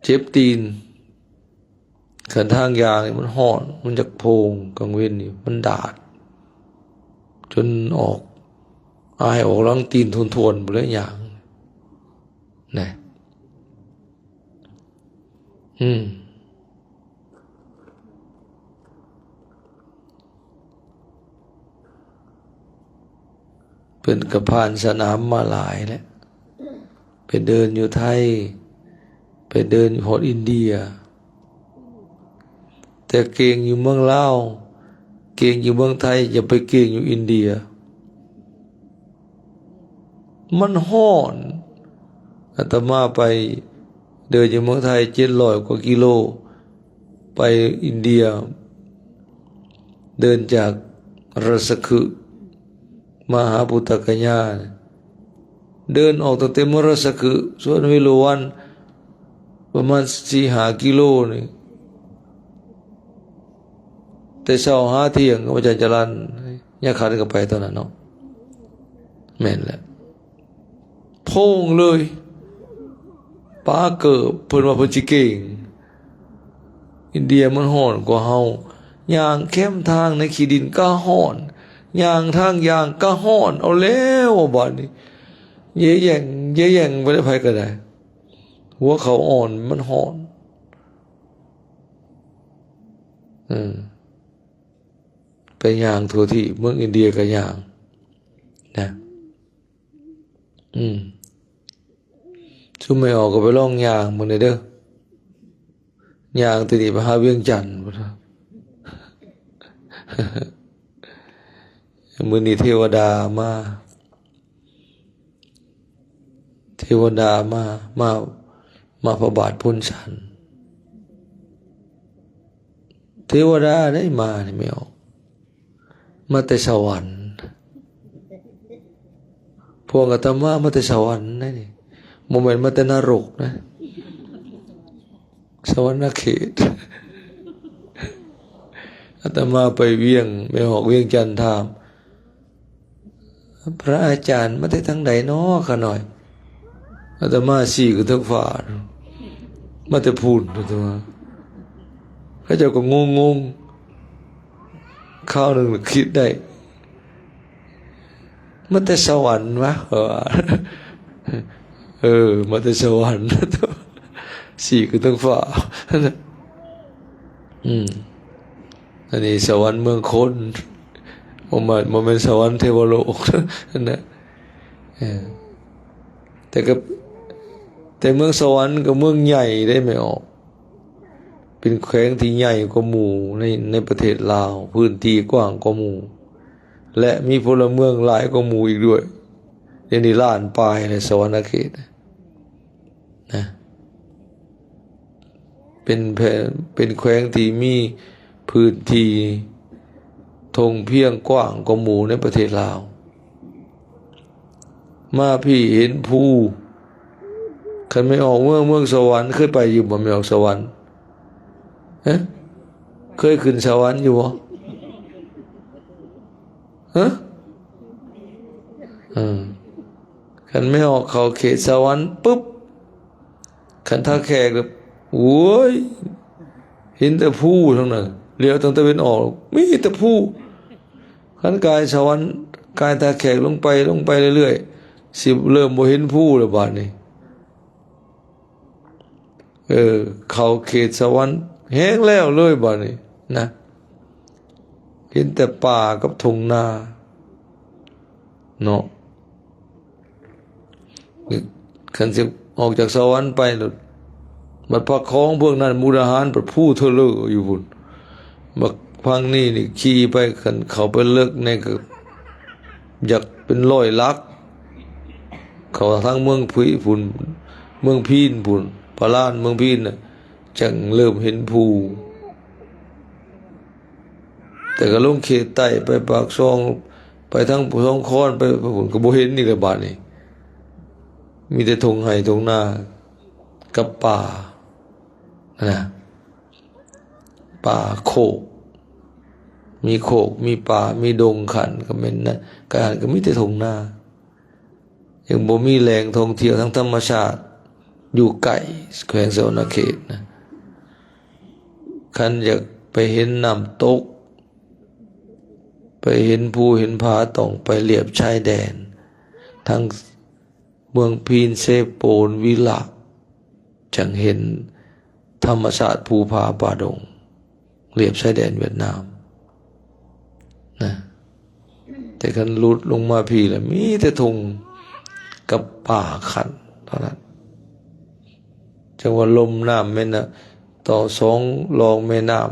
ເຈັບຕີນ ຄັນທາງຍ່າງນີ້ມັນຮ້ອນ ມັນຢາກໂພງ ກາງເວັນນີ້ມັນດາດ ຈົນອອກອາຍອອກຫຼັງຕີນຖ້ວນໆ ພຸ້ນແຫຼະຍ່າງ ນະ. ອືມ ເພິ່ນກໍຜ່ານສະໜາມມາຫຼາຍແລ້ວ, ໄປເດີນຢູ່ໄທ, ໄປເດີນຮອດອິນເດຍ. ແຕ່ເກັ່ງຢູ່ເມືອງລາວ, ເກັ່ງຢູ່ເມືອງໄທ, ຢ່າໄປເກັ່ງຢູ່ອິນເດຍ. ມັນຮ້ອນ. ອາດຕະມາໄປເດີນຢູ່ເມືອງໄທເຈັດຮ້ອຍກວ່າກິໂລ, ໄປອິນເດຍ, ເດີນຈາກຣັດສະຄຶມາຫາປຸດຕະກະຍາ, ເດີນອອກຕັ້ງແຕ່ເມືອງຣັດສະຄຶມ ສວນເວລຸວັນ ປະມານສີ່ຫ້າກິໂລນີ້, ແຕ່ເຊົ້າຫາທ່ຽງ ອາຈານຈະລັນ ຍາຂັນກໍໄປຕອນນັ້ນເນາະ. ແມ່ນແຫຼະ ໂພງເລີຍ ປາເກີບ. ເພິ່ນວ່າເພິ່ນຊິເກັ່ງ, ອິນເດຍມັນຮ້ອນກວ່າເຮົາ, ຍ່າງແຄມທາງໃນຂີ້ດິນກະຮ້ອນ, ຍ່າງທາງຢາງກະຮ້ອນ. ເອົາແລ້ວບາດນີ້ ເຍແຢງ ເຍແຢງໄປໄດ້ ໃຜກໍໄດ້. ຫົວເຂົ້າອ່ອນມັນຮ້ອນ. ເອີ ໄປຍ່າງທົ່ວທີ່ເມືອງອິນເດຍກໍຍ່າງນະ. ອືມ ຊຸມແມ່ອອກກໍໄປລອງຍ່າງເບິ່ງແດ່ເດີ, ຍ່າງແຕ່ນີ້ໄປຫາວຽງຈັນພຸ້ນນະ. ມື້ນີ້ເທວະດາມາ. ເທວະດາມາ ມາ ມາພະບາດພົນສັນ. ເທວະດາໄດ້ມານີ້ ແມ່ອອກ ມາແຕ່ສະຫວັນ. ພວກອາດຕະມາມາແຕ່ສະຫວັນໄດ໋ນີ້, ບໍ່ແມ່ນມາແຕ່ນະລົກນະ. ສະຫວັນນະເຂດ. ອາດຕະມາໄປວຽງ, ແມ່ອອກວຽງຈັນຖາມ, ພະອາຈານມາແຕ່ທາງໃດນໍຂະນ້ອຍ? ອາດຕະມາຊີ້ຂຶ້ນເທິງຟ້າ, ມາແຕ່ພຸ້ນ ອາດຕະມາ. ເຂົາເຈົ້າກໍງົງໆ, ຄາວໜຶ່ງຄິດໄດ້ ມາແຕ່ສະຫວັນວະ ເອີ ມາແຕ່ສະຫວັນ ຊີ້ຂຶ້ນເທິງຟ້າ. ອືມ ອັນນີ້ສະຫວັນເມືອງຄົນ, ບໍ່ແມ່ນ ບໍ່ແມ່ນສະຫວັນເທວະໂລກນະ. ເອີ ແຕ່ກໍ ແຕ່ເມືອງສະຫວັນກໍເມືອງໃຫຍ່ເດ້ ແມ່ອອກ. ເປັນແຂວງທີ່ໃຫຍ່ກວ່າໝູ່ໃນ ໃນປະເທດລາວ, ພື້ນທີ່ກວ້າງກວ່າໝູ່ ແລະ ມີພົນລະເມືອງຫຼາຍກວ່າໝູ່ອີກດ້ວຍ. ດຽວນີ້ລ້ານປາຍແລ້ວ ສະຫວັນນະເຂດນະ, ເປັນແຂວງ ເປັນແຂວງທີ່ມີພື້ນທີ່ທົ່ງພຽງກວ້າງກວ່າໝູ່ໃນປະເທດລາວ. ມາພີ້ເຫັນພູ. ຄັນແມ່ອອກເມືອງ ເມືອງສະຫວັນ ເຄີຍໄປຢູ່ບໍ່ ແມ່ອອກສະຫວັນ? ຮະ? ເຄີຍຂຶ້ນສະຫວັນຢູ່ບໍ່? ຮະ? ເອີ ຄັນແມ່ອອກເຂົ້າເຂດສະຫວັນປຶບ ຄັນທ່າແຂກແລ້ວ ໂອ້ຍ ເຫັນແຕ່ພູທັງນັ້ນ, ຫຼຽວທາງຕາເວັນອອກ ມີແຕ່ພູ. ຄັນກາຍສະຫວັນ ກາຍທ່າແຂກລົງໄປ ລົງໄປເລື້ອຍໆ ຊິເລີ່ມບໍ່ເຫັນພູແລ້ວບາດນີ້. ເອີ ເຂົ້າເຂດສະຫວັນແຮງແລ້ວເລີຍບາດນີ້ນະ, ເຫັນແຕ່ປ່າກັບທົ່ງນາເນາະ. ຄັນຊິອອກຈາກສະຫວັນໄປໂລດ ບັດພະຄອງພວກນັ້ນ ມຸກດາຫານ ບັດພູເທີເລີຢູ່ພຸ້ນ. ບັກພັງນີ້ນີ້ຂີ່ໄປ ຄັນເຂົ້າໄປເລິກແດ່ກໍຢາກເປັນຮ້ອຍຫຼັກ, ເຂົ້າທາງເມືອງພີ້ພຸ້ນ ເມືອງພີນພຸ້ນ ພະລານເມືອງພີນນະ ຈັ່ງເລີ່ມເຫັນພູ. ແຕ່ກໍລົງເຂດໃຕ້ ໄປປາກຊ່ອງ ໄປທາງສອງຄອນ ໄປພຸ້ນ ກໍບໍ່ເຫັນອີກແລ້ວບາດນີ້. ມີແຕ່ທົ່ງໄຮ່ທົ່ງນາກັບປ່ານະ, ປ່າໂຄກ ມີໂຄກ ມີປ່າ ມີດົງຂັ້ນ ກໍແມ່ນນະ, ກະຫັ້ນກໍມີແຕ່ທົ່ງນາ. ຍັງບໍ່ມີແຫຼ່ງທ່ອງທ່ຽວທາງທຳມະຊາດຢູ່ໃກ້ແຂວງສະຫວັນນະເຂດນະ. ຄັນຢາກໄປເຫັນນ້ຳຕົກ ໄປເຫັນພູເຫັນຜາ ຕ້ອງໄປລຽບຊາຍແດນ ທັງເມືອງພີນ ເຊໂປນ ວິລະ ຈັ່ງເຫັນ ທຳມະຊາດພູຜາປ່າດົງ ລຽບຊາຍແດນຫວຽດນາມນະ. ແຕ່ຄັນຫຼຸດລົງມາພີ້ລະ ມີແຕ່ທົ່ງກັບປ່າຂັ້ນເທົ່ານັ້ນ. ຈັ່ງວ່າລົມນ້ຳແມ່ນນະ ຕໍ່ສອງລອງແມ່ນ້ຳ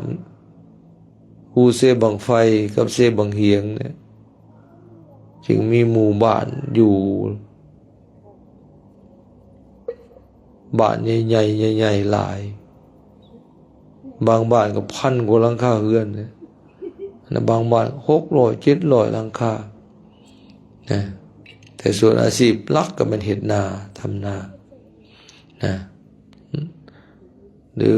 ພູເຊບັ້ງໄຟກັບເຊບັ້ງຫຽງນີ້ ຈຶ່ງມີໝູ່ບ້ານຢູ່ ບ້ານໃຫຍ່ໆ ໃຫຍ່ໆ ຫຼາຍ, ບາງບ້ານກໍພັນກວ່າຫຼັງຄາເຮືອນເດ້, ອັນນັ້ນບາງບ້ານຫົກຮ້ອຍ ເຈັດຮ້ອຍ ຫຼັງຄານະ. ແຕ່ສ່ວນອາຊີບຫຼັກກໍແມ່ນເຮັດນາ ທຳນານະ, ຫຼື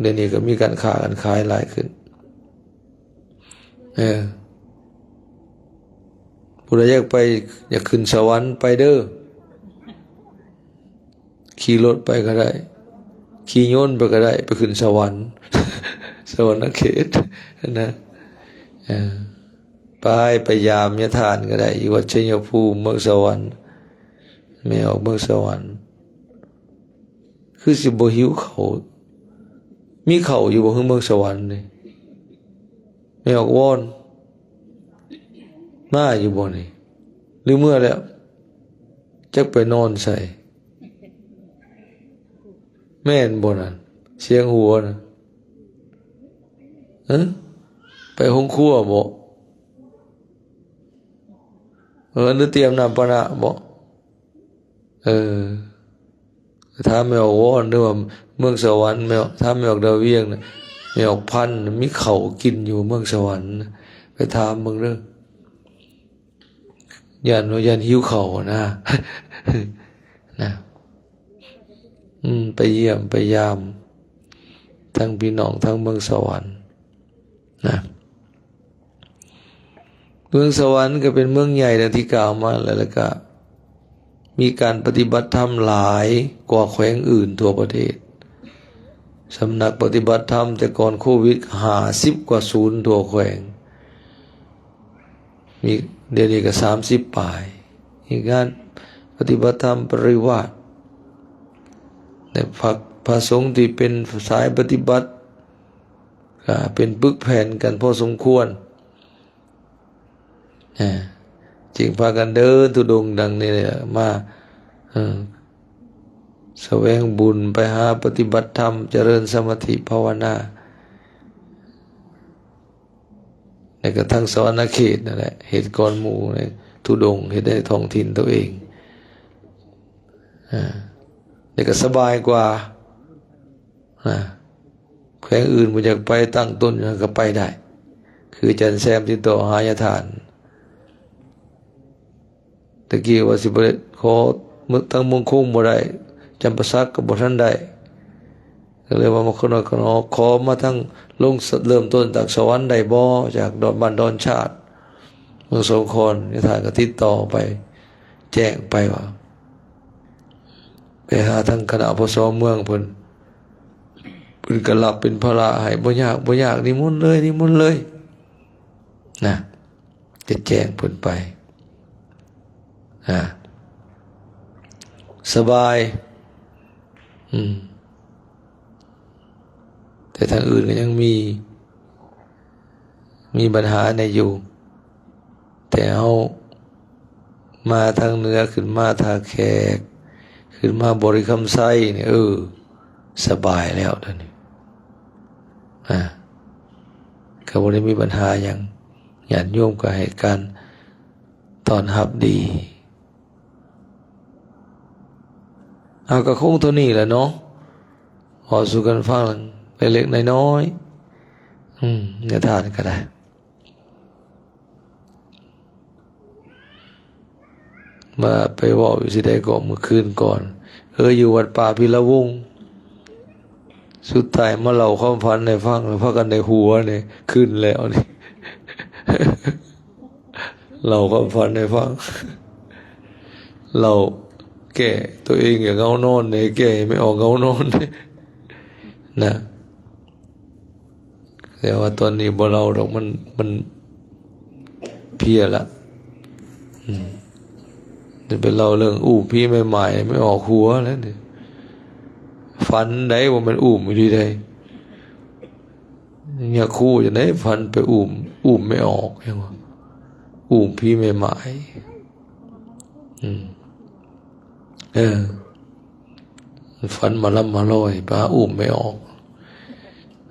ດຽວນີ້ກໍມີການຄ້າການຂາຍຫຼາຍຂຶ້ນ. ເອີ ຜູ້ໃດຢາກໄປ ຢາກຂຶ້ນສະຫວັນໄປເດີ, ຂີ່ລົດໄປກໍໄດ້, ຂີ່ຍົນໄປກໍໄດ້, ໄປຂຶ້ນສະຫວັນ ສະຫວັນນະເຂດນະ. ເອີ ໄປ ໄປຢາມຍາທ່ານກໍໄດ້ ຢູ່ວັດໄຊຍະພູມ ເມືອງສະຫວັນ, ແມ່ອອກເມືອງສະຫວັນ. ຄືຊິບໍ່ຫິວເຂົ້າ. ມີເຂົ້າຢູ່ບໍ່ ເມືອງສະຫວັນນີ້? ແມ່ອອກວອນ ມາຢູ່ບໍ່ນີ້ ຫຼືເມືອແລ້ວ? ຈັກໄປນອນໃສ? ແມ່ນບໍ່ນັ້ນ ສຽງຫົວນະ? ຮະ? ໄປໂຮງຄົວບໍ່? ເອີ ຫຼືຕຽມນ້ຳປານະບໍ່? ເອີ ຖາມແມ່ອອກວອນ ຫຼືວ່າເມືອງສະຫວັນ, ແມ່ ຖາມແມ່ອອກດາວວຽງນະ, ແມ່ອອກພັນ ມີເຂົ້າກິນຢູ່ເມືອງສະຫວັນ, ໄປຖາມເບິ່ງເດີ. ຢ້ານວ່າ ຢ້ານຫິວເຂົ້ານະ ນະ. ອືມ ໄປຢ້ຽມໄປຢາມທັງພີ່ນ້ອງທັງເມືອງສະຫວັນນະ. ເມືອງສະຫວັນກໍເປັນເມືອງໃຫຍ່ດັ່ງທີ່ກ່າວມາແລ້ວ, ແລ້ວກໍມີການປະຕິບັດທຳຫຼາຍກວ່າແຂວງອື່ນທົ່ວປະເທດ. ສຳນັກປະຕິບັດທຳແຕ່ກ່ອນໂຄວິດຫ້າສິບກວ່າສູນທົ່ວແຂວງ, ມີ ດຽວນີ້ກໍສາມສິບປາຍ. ມີງານປະຕິບັດທຳປະລິວາດ ແລະ ພະ ພະສົງທີ່ເປັນສາຍປະຕິບັດ ກໍເປັນປຶກແຜ່ນກັນພໍສົມຄວນ ເອີ ຈຶ່ງພາກັນເດີນທຸດົງດັ່ງນີ້ແຫຼະ ມາ ເອີ ສະແຫວງບຸນ ໄປຫາປະຕິບັດທຳ ຈະເລີນສະມາທິພາວະນາ. ແລ້ວກໍທັງສະຫວັນນະເຂດນັ້ນແຫຼະ ເຮັດກ່ອນໝູ່ ໃນທຸດົງ ເຮັດໃນທ້ອງຖິ່ນຕົວເອງ ອາ ແລ້ວກໍສະບາຍກວ່າ ອາ ແຂວງອື່ນບໍ່ຢາກໄປ ຕັ້ງຕົນຢູ່ຫັ້ນກໍໄປໄດ້ ຄືອາຈານແຊມຕິດຕໍ່ຫາຍາທ່ານ. ແຕ່ກີ້ວ່າຊິໄປຂໍ ເມືອງ ທາງເມືອງຄົງບໍ່ໄດ້, ຈຳປາສັກກໍບໍ່ທັນໄດ້, ກໍເລີຍວ່າມາຂໍໜ້ອຍຂໍໜໍ ຂໍມາທາງ ລົງ ເລີ່ມຕົ້ນຈາກສະຫວັນໄດ້ບໍ່ ຈາກດອນ ບ້ານດອນຊາດ ເມືອງສອງຄອນ. ຍາທ່ານກໍຕິດຕໍ່ໄປ ແຈ້ງໄປວ່າ ໄປຫາທາງຄະນະ ພສ ເມືອງເພິ່ນ, ເພິ່ນກໍຮັບເປັນພາລະໃຫ້ ບໍ່ຍາກ ບໍ່ຍາກ ນິມົນເລີຍ ນິມົນເລີຍ ນະ. ຈະແຈ້ງເພິ່ນໄປ ອາ ສະບາຍ ອືມ ແຕ່ທາງອື່ນກໍຍັງມີ ມີບັນຫາແດ່ຢູ່, ແຕ່ເຮົາມາທາງເໜືອ ຂຶ້ນມາທ່າແຂກ ຂຶ້ນມາບໍລິຄຳໄຊນີ້ ເອີ ສະບາຍແລ້ວດຽວນີ້ ອາ ກໍບໍ່ໄດ້ມີບັນຫາຫຍັງ. ຍາດໂຍມກໍໃຫ້ການຕ້ອນຮັບດີ. ເອົາ ກໍຄົງເທົ່ານີ້ແຫຼະເນາະ ເວົ້າສູ່ກັນຟັງເລັກໆນ້ອຍໆ ອືມ ຍາທ່ານກໍໄດ້ ວ່າໄປເວົ້າຢູ່ທີ່ໃດເກາະ ມື້ຄືນກ່ອນ ເອີ ຢູ່ວັດປ່າພິລະວົງ ສຸດທ້າຍມາເລົ່າຄວາມຝັນໃຫ້ຟັງ ແລ້ວພາກັນໄດ້ຫົວນີ້ ຄືນແລ້ວນີ້ ເລົ່າຄວາມຝັນໃຫ້ຟັງ ເລົ່າແກ້ຕົວເອງຢ່າເຫງົານອນເດ້ ແກ້ໃຫ້ແມ່ອອກເຫງົານອນເດ້ ນະ. ແຕ່ວ່າຕອນນີ້ບໍ່ເລົ່າດອກ ມັນ ມັນເພຍລະ ອືມ ຈະໄປເລົ່າເລື່ອງອູ້ຜີແມ່ໝ້າຍ ແມ່ອອກຫົວແລ້ວນີ້ ຝັນໃດ ບໍ່ແມ່ນອູ້ມອີ່ຫຼີໃດ. ຍາຄູຈັ່ງໃດ ຝັນໄປອູ້ມ ອູ້ມແມ່ອອກ ຫຍັງວະ ອູ້ມຜີແມ່ໝ້າຍ. ອືມ ເອີ ຝັນມາລຳມາລອຍ ໄປອູ້ມແມ່ອອກ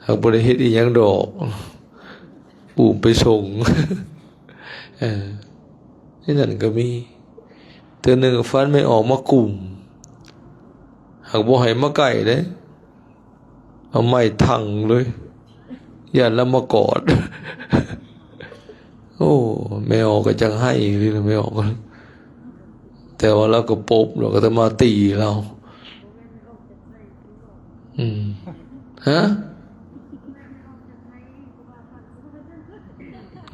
ຫາກບໍ່ໄດ້ເຮັດອີ່ຫຍັງດອກ ອູ້ມໄປສົ່ງ. ເອີ ນີ້ນັ້ນກໍມີ ເທື່ອໜຶ່ງຝັນແມ່ອອກມາກຸມ ຫາກບໍ່ໃຫ້ມາໃກ້ເດ້ ເອົາໄມ້ຖັງເລີຍ ຢ້ານລາວມາກອດ. ໂອ້ ແມ່ອອກກໍຈັ່ງໄຫ້ອີ່ຫຼີນະ ແມ່ອອກ ແຕ່ວ່າລາວກໍປົບ ແລ້ວກໍອາດຕະມາຕີລາວ. ອືມ ຮະ?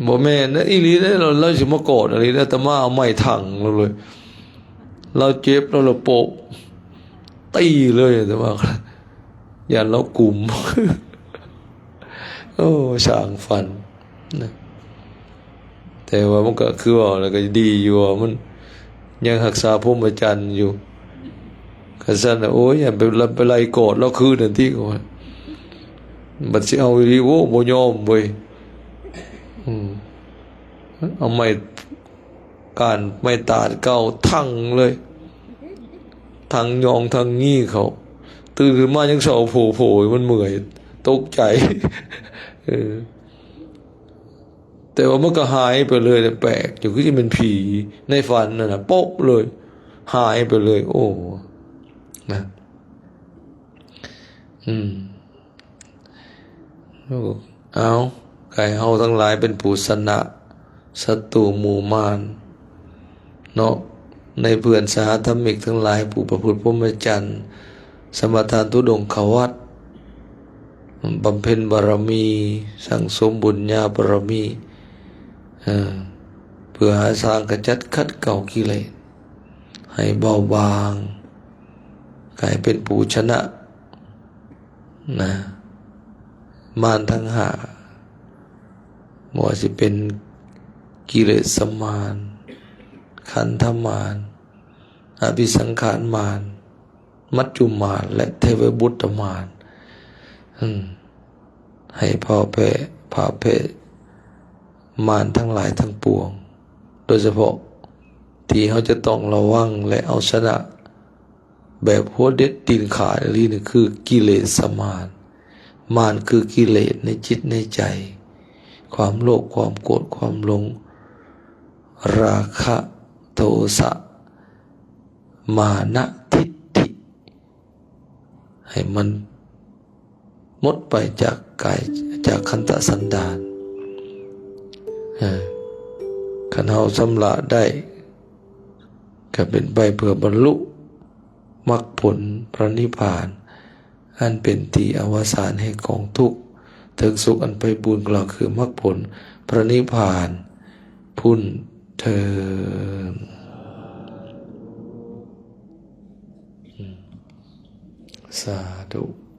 ບໍ່ແມ່ນນະ ອີ່ຫຼີເດ້ ລາວ ລາວຊິມາກອດອີ່ຫຼີເດ້ ອາດຕະມາເອົາໄມ້ຖັງລາວເລີຍ ລາວເຈັບ ລາວລະໂປະ ຕີເລີຍ ອາດຕະມາ ຢ້ານລາວກຸມ. ໂອ້ ຊ່າງຝັນນະ. ແຕ່ວ່າມັນກໍຄືເວົ້າແລ້ວກໍດີຢູ່ ວ່າມັນຍັງຮັກສາພົມມະຈັນຢູ່. ຄັນຊັ້ນນະ ໂອ້ຍ ຢ່າໄປ ໄປໄລ່ກອດລາວຄືນນັ້ນຕິ ວ່າ ບັດຊິເອົາອີ່ຫຼີ ໂອ້ ບໍ່ຍອມເວີຍ. ອືມ ເອົາໄມ້ ການໄມ້ຕາດເກົ່າທັງເລີຍ ທັງຍ່ອງທັງຍິງເຂົ້າ ຕື່ນຂຶ້ນມາຍັງເຊົາໂພໆ ມັນເມື່ອຍ ຕົກໃຈ. ເອີ ແຕ່ວ່າມັນກໍຫາຍໄປເລີຍ ແປກຢູ່ ຄືຊິແມ່ນຜີໃນຝັນນັ້ນນະ ໂປະເລີຍ ຫາຍໄປເລີຍ. ໂອ້ ນະ ອືມ. ໂອ້ ເອົາ ໃຫ້ເຮົາທັງຫຼາຍເປັນຜູ້ຊະນະສັດຕູໝູ່ມານເນາະ ໃນເພື່ອນສະຫະທຳມິກທັງຫຼາຍ ຜູ້ປະພຶດພົມມະຈັນ ສະມາທານທຸດົງຄະວັດ ບຳເພັນບາລະມີ ສັ່ງສົມບຸນຍາບາລະມີ ເອີ ເພື່ອຫາທາງຂະຈັດຂັດເກົາກິເລດໃຫ້ເບົາບາງ ກາຍເປັນຜູ້ຊະນະ ນະ ມານທັງຫ້າ ບໍ່ວ່າຊິເປັນກິເລສະມານ, ຄັນທະມານ, ອະພິສັງຂານມານ, ມັດຈຸມານ ແລະ ເທວະບຸດຕະມານ. ອືມ ໃຫ້ພໍ່ແພ້ ພະແພ້ມານທັງຫຼາຍທັງປວງ, ໂດຍສະເພາະທີ່ເຮົາຈະຕ້ອງລະວັງ ແລະ ເອົາຊະນະ ແບບຫົວເດັດຕີນຂາດອີ່ຫຼີນີ້ຄືກິເລສະມານ. ມານຄືກິເລດໃນຈິດໃນໃຈ, ຄວາມໂລບ, ຄວາມໂກດ, ຄວາມຫຼົງ, ລາຄະ, ໂທສະ, ມານະ, ທິດຖິ, ໃຫ້ມັນ ໝົດໄປຈາກກາຍ ຈາກຄັນທະສັນດານ. ເອີ ຄັນເຮົາຊຳລະໄດ້ ກໍເປັນໄປເພື່ອບັນລຸມັກຜົນພະນິບພານ ອັນເປັນທີ່ອະວະສານແຫ່ງກອງທຸກ ເຖິງສຸກອັນໄພບູນ ກໍຄືມັກຜົນພະນິບພານພຸ້ນເທີ້ນ. ສາທຸ.